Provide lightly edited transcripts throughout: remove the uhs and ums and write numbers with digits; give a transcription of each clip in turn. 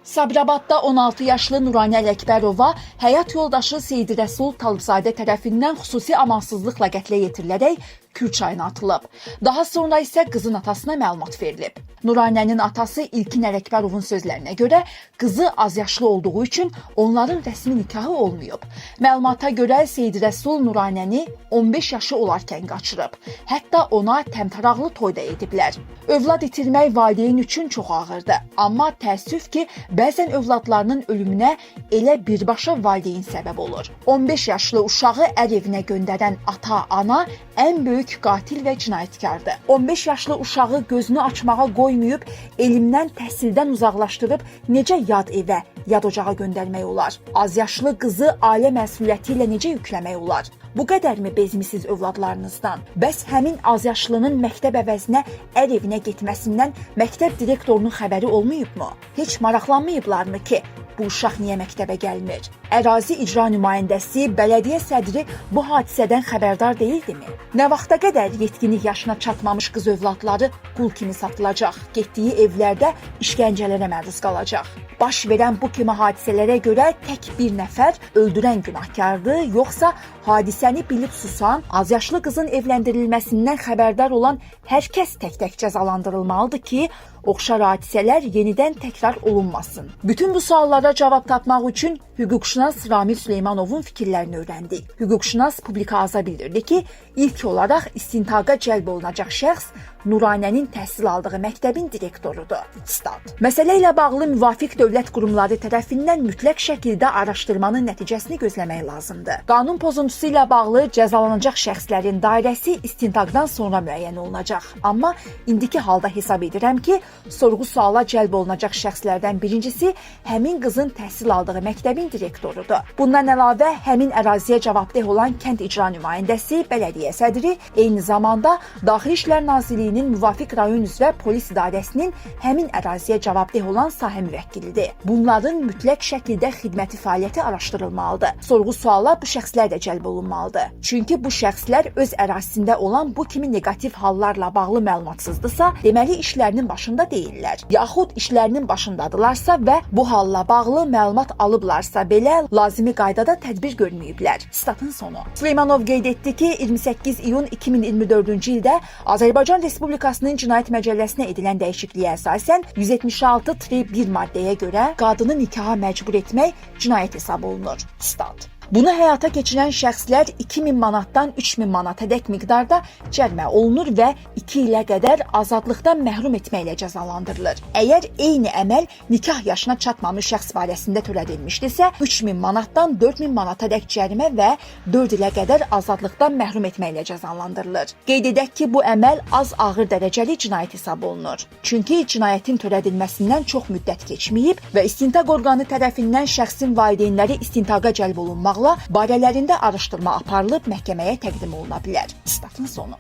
Sabirabadda 16 yaşlı Nuranə Ələkbərova həyat yoldaşı Seyid Rəsul Talıbzadə tərəfindən xüsusi amansızlıqla qətlə yetirilərək Kür çayına atılıb. Daha sonra isə qızın atasına məlumat verilib. Nuranənin atası İlkin Ələkbərovun sözlərinə görə qızı azyaşlı olduğu üçün onların rəsmi nikahı olmayıb. Məlumata görə Seyid Rəsul Nuranəni 15 yaşı olarkən qaçırıb. Hətta ona təmtəraqlı toy da ediblər. Övlad itirmək valideyn üçün çox ağırdır. Amma təəssüf ki, bəzən övladlarının ölümünə elə birbaşa valideyn səbəb olur. 15 yaşlı uşağı ər evinə göndərən ata, ana ən böyük qatil və cinayətkardır. 15 yaşlı uşağı gözünü açmağa qoymayıb, elmdən, təhsildən uzaqlaşdırıb necə yad evə, yad ocağa göndərmək olar? Azyaşlı qızı ailə məsuliyyəti ilə necə yükləmək olar? Bu qədərmi bezmisiz övladlarınızdan? Bəs həmin azyaşlının məktəb əvəzinə ər evinə getməsindən məktəb direktorunun xəbəri olmayıbmı? Heç maraqlanmayıblarmı ki, bu uşaq niyə məktəbə gəlmir? Ərazi icra nümayəndəsi, bələdiyyə sədri bu hadisədən xəbərdar deyildimi? Nə vaxta qədər yetkinlik yaşına çatmamış qız övladları qul kimi satılacaq, getdiyi evlərdə işgəncələrə məruz qalacaq? Baş verən bu kimi hadisələrə görə tək bir nəfər öldürən günahkardır, yoxsa hadisəni bilib susan, azyaşlı qızın evləndirilməsindən xəbərdar olan hər kəs tək-tək cəzalandırılmalıdır ki, oxşar hadisələr yenidən təkrar olunmasın. Bütün bu suallara cavab tapmaq üçün hüquqşünas Ramil Süleymanovun fikirlərini öyrəndik. Hüquqşünas Publika Aza bildirdi ki, ilk olaraq istintaqa cəlb olunacaq şəxs Nuranənin təhsil aldığı məktəbin direktorudur. Stat. Məsələ ilə bağlı müvafiq dövlət qurumları tərəfindən mütləq şəkildə araşdırmanın nəticəsini gözləmək lazımdır. Qanun pozuntusu ilə bağlı cəzalanacaq şəxslərin dairəsi istintaqdan sonra müəyyən olunacaq. Amma indiki halda hesab edirəm ki, sorğu-suala cəlb olunacaq şəxslərdən birincisi həmin qızın təhsil aldığı məktəbin direktorudur. Bundan əlavə həmin əraziyə cavabdeh olan kənd icra nümayəndəsi, bələdiyyə sədri, eyni zamanda Daxili İşlər Nazirliyinin müvafiq rayon üzrə polis idarəsinin həmin əraziyə cavabdeh olan sahə müvəkkilidir. Bunların mütləq şəkildə xidməti fəaliyyəti araşdırılmalıdır. Sorğu-suala bu şəxslər də cəlb olunmalıdır. Çünki bu şəxslər öz ərazisində olan bu kimi neqativ hallarla bağlı məlumatsızdırsa, deməli işlərinin başında deyillər. Yaxud işlərinin başındadılarsa və bu halla bağlı məlumat alıblarsa belə lazımi qaydada tədbir görməyiblər. Statın sonu. Süleymanov qeyd etdi ki, 28 iyun 2024-cü ildə Azərbaycan Respublikasının Cinayət Məcəlləsinə edilən dəyişikliyə əsasən 176-1 maddəyə görə qadını nikaha məcbur etmək cinayət hesab olunur. Stat. Bunu həyata keçirən şəxslər 2000 manatdan 3000 manatadək miqdarda cərimə olunur və 2 ilə qədər azadlıqdan məhrum etməklə cəzalandırılır. Əgər eyni əməl nikah yaşına çatmamış şəxs barəsində törədilmişdirsə, 3000 manatdan 4000 manatadək cərimə və 4 ilə qədər azadlıqdan məhrum etməklə cəzalandırılır. Qeyd edək ki, bu əməl az ağır dərəcəli cinayət hesab olunur. Çünki cinayətin törədilməsindən çox müddət keçməyib və istintaq orqanı tərəfindən şəxsin valideynləri istintaqa cəlb olunmaqla barələrində araşdırma aparılıb məhkəməyə təqdim oluna bilər. Statın sonu.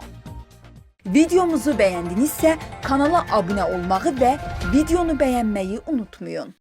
Videomuzu bəyəndinizsə kanala abunə olmağı və videonu bəyənməyi unutmayın.